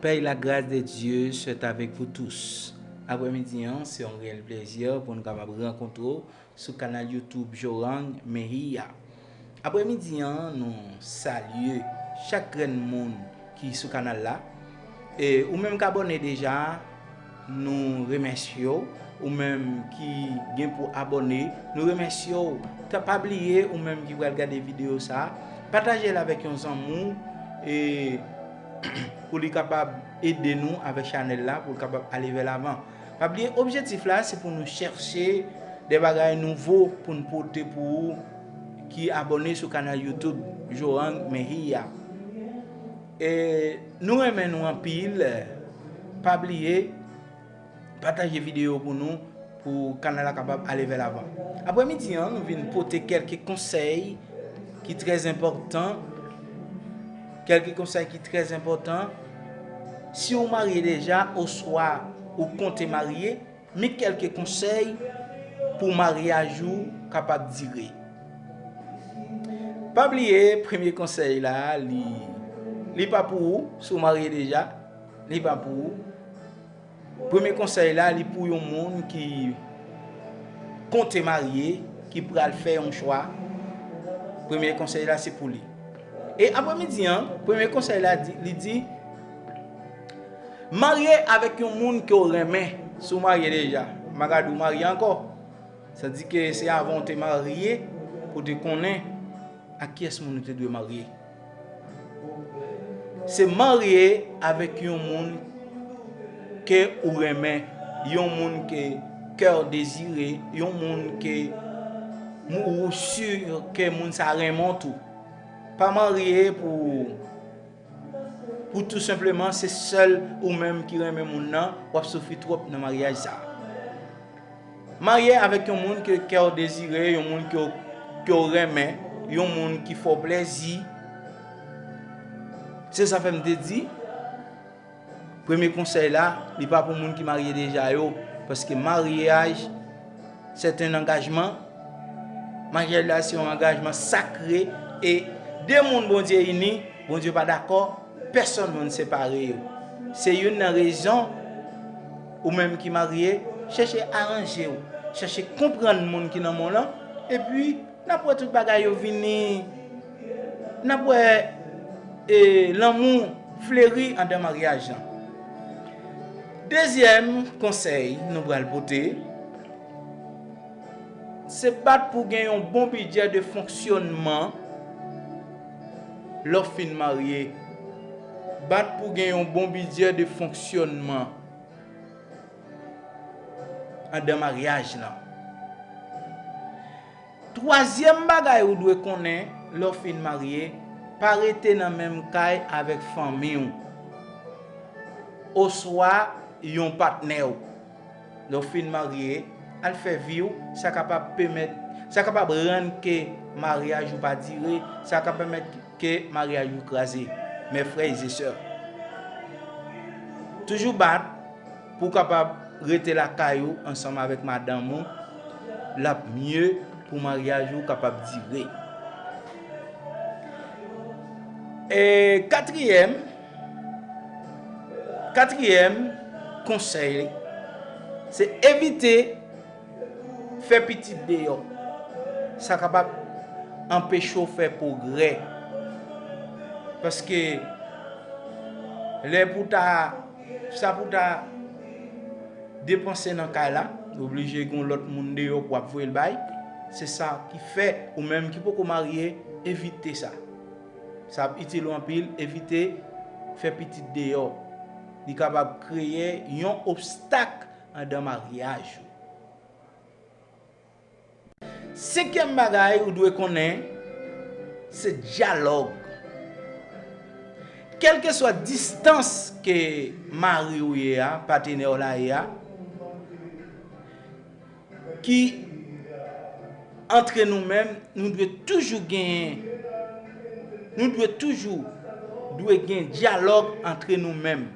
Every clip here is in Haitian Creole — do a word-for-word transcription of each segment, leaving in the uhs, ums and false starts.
Paix et la grâce de Dieu soit avec vous tous. Aprèmidi an, se yon reyèl plèzi pou nou kapab rankontre w sou kanal YouTube Jorang Mejia. Aprèmidi an, nou salye chak grenn moun ki sou kanal la. E ou menm k abòne deja, nou remèsye w. Ou menm ki gen pou abòne, nou remèsye w. Ta pa bliye, ou menm ki pral gade videyo sa, pataje l avèk yon zanmi w, e pou li kapab ede nou avèk chanèl la, pou l kapab ale vè lavan. Pa bliye, objektif la, se pou nou chèche de bagay nouvo pou n pote pou ou ki abòne sou kanal YouTube Jorang Mejia. E nou renmen nou anpil. Pa bliye, pataje videyo pou nou, pou kanal la kapab ale vè lavan. Aprèmidi an, nou vin pote kèlke konsèy ki trè enpòtan. Kèlke konsèy ki trè enpòtan. Si w marye deja, oswa ou konte marye, men kèlke konsèy pou maryaj ou kapab dire. Pa bliye, premye konsèy la, li, li pa pou ou, si w marye deja, li pa pou ou. Premye konsèy la, li pou yon moun ki konte marye, ki pral fè yon chwa. Premye konsèy la, se pou li. E aprèmidi an, premye konsèy la, di, li di, marye avèk yon moun ke w renmen. Si w marye deja, m pa ka di w marye ankò. Sa di ke se avan w te marye pou w te konnen ak kiyès moun ou te dwe marye. Se marye avèk yon moun ke ou renmen, yon moun ke kè w dezire, yon moun ke ou si ke moun sa renmen w tou. Pa marye pou, pou tou senpleman se sèl ou menm ki renmen moun nan, w ap soufri twòp nan maryaj sa. Marye avèk yon moun ke kè w dezire, yon moun ke w, ke w renmen, yon moun ki fè w plèzi. Se sa fè m te di, premye konsèy la, li pa pou moun ki marye deja yo, paske maryaj, c'est un engagement. Maryaj la, se yon angajman sakre, e de moun Bondye ini, Bondye pa dakò pèsonn moun separe yo. Se youn nan rezon, ou menm ki marye, chèche aranje w, chèche konprann moun ki nan men w lan, epi n ap wè tout bagay yo vini, n ap wè, e, lanmou fleri anndan maryaj lan. Dezyèm konsèy nou pral pote, se bat pou gen yon bon bidjè de fonksyònman lè w fin marye. Bat pou gen yon bon bidjè de fonksyònman anndan maryaj lan. Twazyèm bagay ou dwe konnen lè w fin marye, pa rete nan menm kay avèk fanmi w oswa yon patnè w. Lè w fin marye, al fè vi w, sa kapab pèmèt, sa kapab rann ke maryaj ou pa dire, sa ka pèmèt ke maryaj ou kraze. Mes frères et sœurs, toujou bat pou w kapab rete lakay ou ansanm avèk madanm ou, l ap mye pou maryaj ou kapab dire. E katriyèm, katriyèm konsèy, se evite fè pitit deyò. Sa kapab anpeche w fè pwogrè. Paske lè pou ta, sa pou ta depanse nan kay la, oblije gen yon lòt moun deyò pou w ap voye l bay. Se sa ki fè, ou menm ki poko marye, evite sa. Sa ap itil ou anpil, evite fè pitit deyò. Li kapab kreye yon obstak anndan maryaj ou. Senkyèm bagay ou dwe konnen, se dyalòg. Kèlkeswa distans ke mari w ye a, patnè w la ye a, ki antre nou menm, nou dwe toujou genyen, nou dwe toujou dwe gen dyalòg antre nou menm.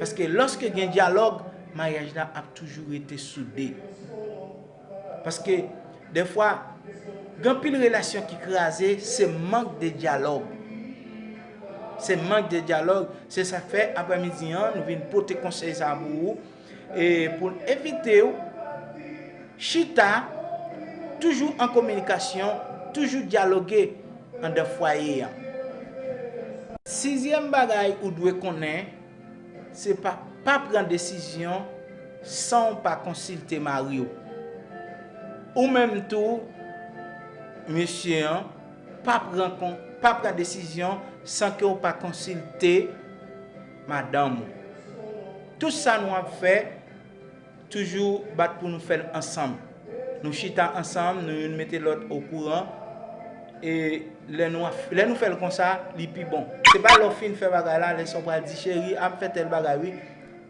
Paske lòske gen dyalòg, maryaj la ap toujou rete soude. Paske dèfwa, gen anpil relasyon ki kraze, se mank de dyalòg. Se mank de dyalòg. Se sa k fè, aprèmidi an, nou vin pote konsèy sa a pou ou, e pou n envite w chita, toujou an kominikasyon, toujou dyaloge anndan fwaye a. Sizyèm bagay ou dwe konnen, se pa, pa pran desizyon san w pa konsilte mari w. Ou menm tou, mesye an, pa pran kon, pa pran desizyon san ke w pa konsilte madanm ou. Tout sa nou ap fè, toujou bat pou nou fè l ansanm. Nou chita ansanm, nou youn mete lòt okouran. E lè nou, lè nou fè l konsa, li pi bon. Se pa lè w fin fè bagay la, lè sa w pral di, cheri, a m fè tèl bagay wi.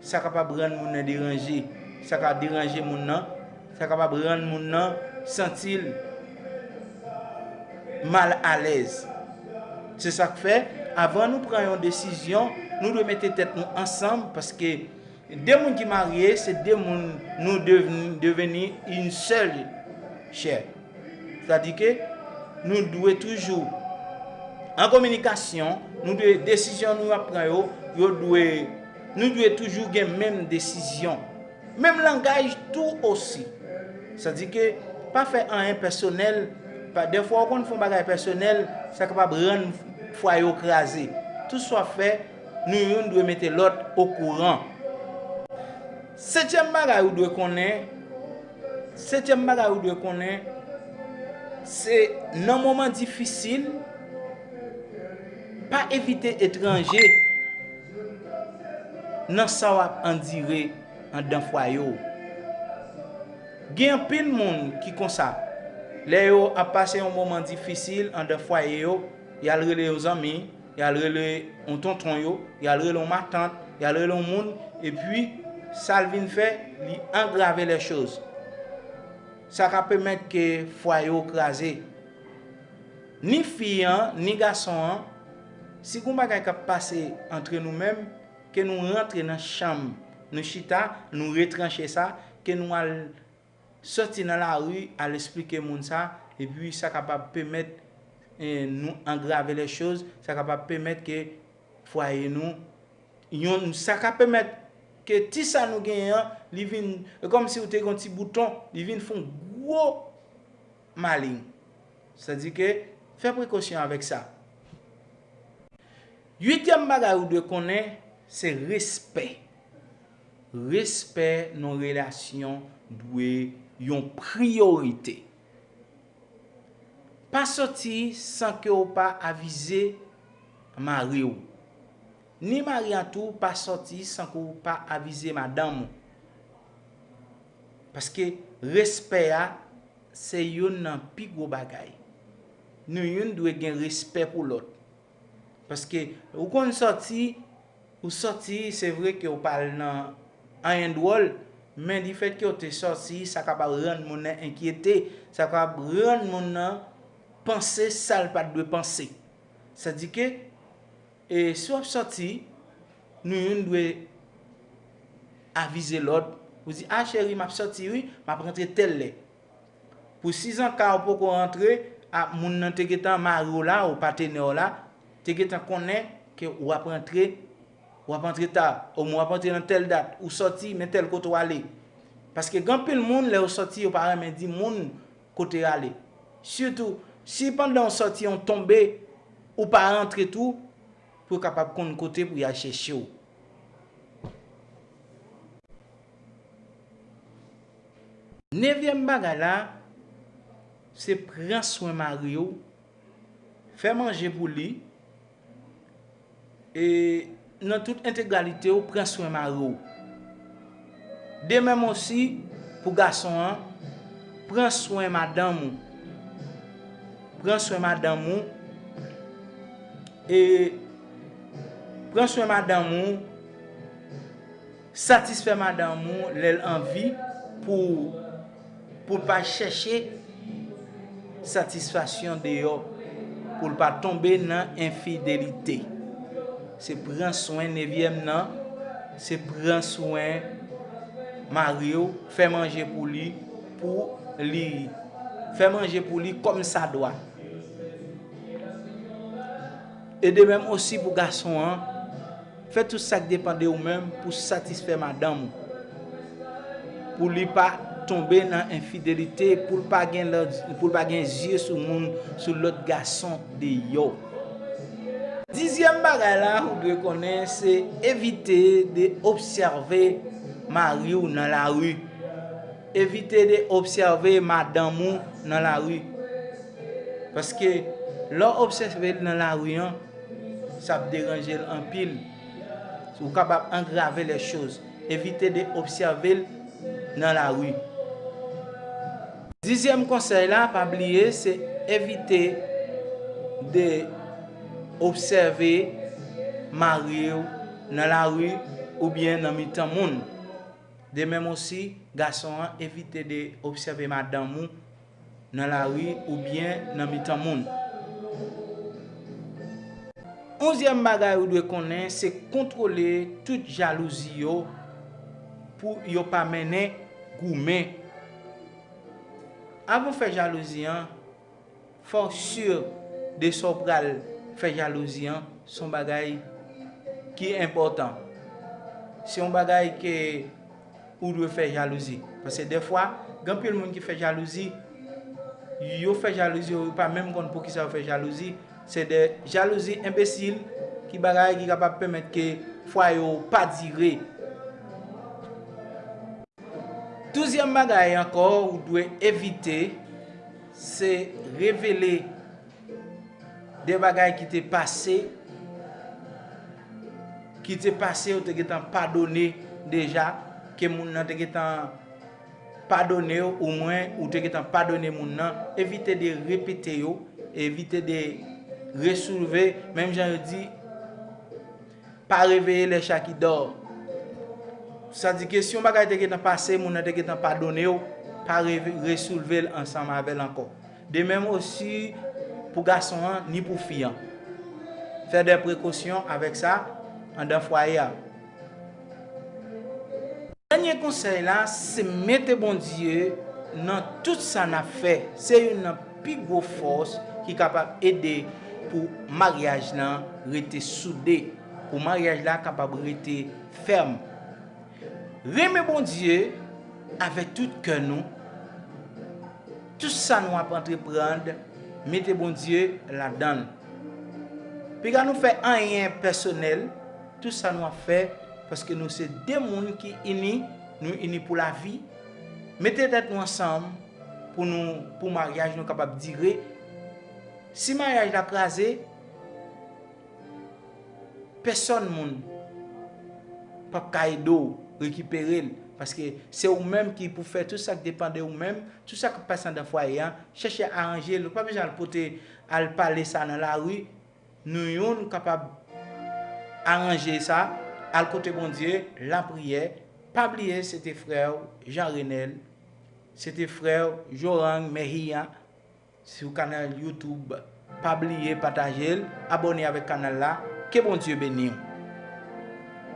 Sa kapab rann moun nan deranje. Sa ka deranje moun nan. Sa kapab rann moun nan santi l mal alèz. Se sa k fè, avan nou pran yon desizyon, nou dwe mete tèt nou ansanm, paske de moun ki marye, se de moun, nou devni, deveni une seule chair. Sètadi ke nou dwe toujou an kominikasyon, nou dwe, desizyon nou ap pran yo, yo dwe, nou dwe toujou gen menm desizyon. Menm langaj tou osi. Sètadi ke pa fè anyen pèsonèl, pa, dèfwa ou konn fè yon bagay pèsonèl, sa kapab rann fwaye w kraze. Tout sa w ap fè, nou youn dwe mete lòt okouran. Setyèm bagay ou dwe konnen, setyèm bagay ou dwe konnen, se nan moman difisil, pa envite etranje nan sa w ap andire anndan fwaye w. Gen anpil moun ki konsa, lè yo ap pase yon moman difisil anndan fwaye yo, y al rele yon zanmi, y al rele yon tonton yo, y al rele yon matant, y al rele yon moun, epi sa l vin fè, li angrave lè choz. Sa ka pèmèt ke fwaye w kraze. Ni fi an, ni gason an, si gon bagay k ap pase antre nou menm, ke nou rantre nan chanm, nou chita, nou retranche sa, ke nou al sòti nan lari, al esplike moun sa, epi sa kapab pèmèt, eh, nou angrave lè choz, sa kapab pèmèt ke fwaye nou, yon, sa ka pèmèt ke ti sa nou genyen an, li vin, e kòmsi ou te gen yon ti bouton, li vin fè yon gwo maleng. Sètadi ke fè prekosyon avèk sa. Uityèm bagay ou dwe konnen, se respè. Respè nan relasyon dwe yon priyorite. Pa sòti san ke w pa avize mari w. Ni mari an tou pa sòti san ke w pa avize madanm ou. Paske respè a, se youn nan pi gwo bagay. Nou youn dwe gen respè pou lòt. Paske ou konn sòti, ou sòti, se vre ke ou pa al nan anyen dwòl, men difèt ke ou te sòti, sa kapab rann moun nan enkyete, sa kapab rann moun nan panse sa l pa t dwe panse. Sètadi ke, e, si w ap sòti, nou youn dwe avize lòt, ou di, a cheri, m ap sòti wi, m ap rantre tèl lè. Pou si zanka ou poko rantre, a, moun nan te gentan mari w la, ou patenè w la, te gentan konnen ke w ap rantre, w ap rantre ta, omwen w ap rantre nan tèl dat, ou sòti, men tèl kote w ale. Paske gen anpil moun, lè yo sòti, yo pa renmen di moun kote y ale. Sitou, si pandan w sòti, yon tonbe, ou pa rantre tou, pou yo kapab konn kote pou y al chèche w. Nevyèm bagay la, se pran swen mari w, fè manje pou li, e nan tout entegralite w, pran swen mari w. De menm osi, pou gason an, pran swen madanm ou. Pran swen madanm ou, e pran swen madanm ou, satisfè madanm ou lè l anvi pou, pou l pa chèche satisfaksyon deyò, pou l pa tonbe nan enfidelite. Se pran swen, nevyèm nan, se pran swen mari w, fè manje pou li, pou li, fè manje pou li kòmsadwa. E de menm osi pou gason an, fè tout sa k depann de ou menm pou satisfè madanm ou, pou li pa tonbe nan enfidelite, pou l pa gen lòt, pou l pa gen zye sou moun, sou lòt gason deyò. Dizyèm bagay la ou dwe konnen se evite de obsève mari w nan lari. Evite de obsève madanm ou nan lari. Paske lè w obsève l nan lari an, sa ap deranje l anpil. Ou kapab angrave lè choz. Evite de obsève l nan lari. Dizyèm konsèy la, pa bliye, se evite de obsève mari w nan lari oubyen nan mitan moun. De menm osi, gason an, evite de obsève madanm ou nan lari oubyen nan mitan moun. Onzyèm bagay ou dwe konnen, se kontwole tout jalouzi yo pou yo pa mennen goumen. Avan w fè jalouzi an, fò w si de sa w pral fè jalouzi an se yon bagay ki enpòtan. Se yon bagay ke ou dwe fè jalouzi. Paske dèfwa, gen anpil moun ki fè jalouzi, yo fè jalouzi, yo pa menm konn poukisa yo fè jalouzi. Se de jalouzi enbesil, ki bagay ki kapab pèmèt ke fwaye yo pa dire. Douzyèm bagay ankò ou dwe evite, se revele de bagay ki te pase, ki te pase, ou te gentan padone deja, ke moun nan te gentan padone w, omwen ou te gentan padone moun nan. Evite de repete yo, evite de resoulve, menm jan yo di, pa réveiller les chats qui dorment. Sa di ke si yon bagay te gentan pase, moun nan te gentan padone w, pa reve-, resoulve l ansanm avè l ankò. De menm osi pou gason an, ni pou fi an. Fè de prekosyon avèk sa, anndan fwaye a. Dènye konsèy la, se mete Bondye nan tout sa n ap fè. Se youn nan pi gwo fòs ki kapab ede pou maryaj lan rete soude, pou maryaj la kapab rete fèm. Renmen Bondye avèk tout kè nou. Tout sa nou ap antreprann, mete Bondye ladan l. Piga nou fè anyen pèsonèl, tout sa nou ap fè, paske nou se de moun ki ini, nou ini pou lavi. Mete tèt nou ansanm pou nou, pou maryaj nou kapab dire. Si maryaj la kraze, pèsòn moun p ap ka ede w rekipere l, paske se ou menm ki pou fè tout sa k depann de ou menm, tout sa k ap pase anndan fwaye a, chèche aranje l. Ou pa bezwen al pote, al pale sa nan lari. Nou youn kapab aranje sa, al kote Bondye, lapriyè. Pa bliye, se te frè w Jean Renel, se te frè w Jorang Mejia sou kanal YouTube. Pa bliye pataje l, abòne avèk kanal la. Ke Bondye beni w.